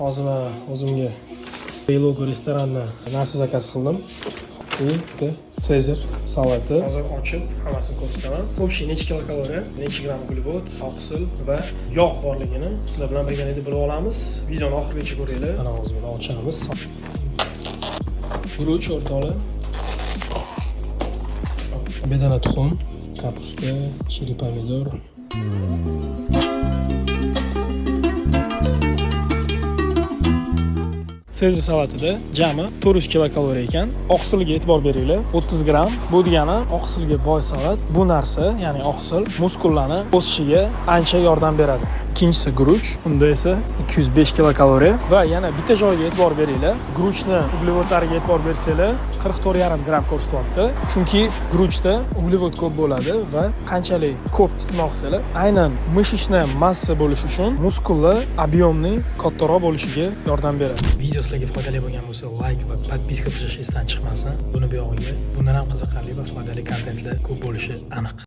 Hozir man o'zimga Logo restorandan narsa zakaz qildim. И bitta Sezar salati. Hozir ochib hammasini ko'rsataman. Общий necha kilokaloriya, necha gramm uglevod, oqsil va yog' borligini sizlar bilan birgalikda bilib olamiz. Videoni oxirigacha ko'ringlar. Mana, hozir buni ochamiz. Guruch, o'rtoqlar. Bedana tuxum, капуста, чили pomidor. Sezar salatida jami 400 kilokaloriya ekan. Oqsilga e'tibor beringlar. 30 gramm. Bu degani oqsilga boy salat. Bu narsa, ya'ni oqsil muskullarni o'sishiga ancha yordam beradi. Ikkinchisi guruch, unda esa 205 kilokaloriya va yana bitta joyga e'tibor beringlar. Guruchni uglevodlariga e'tibor bersanglar, 44,5 gramm ko'rsatyapti. Chunki guruchda uglevod ko'p bo'ladi va qanchalik ko'p iste'mol qilsanglar, aynan мышечная massa bo'lishi uchun muskullar объемning kattaroq bo'lishiga yordam beradi. Video sizlarga foydali bo'lgan bo'lsa, layk va подписка tashlash esdan chiqmasin. Buni buyog'iga bundan ham qiziqarli va foydali kontentlar ko'p bo'lishi aniq.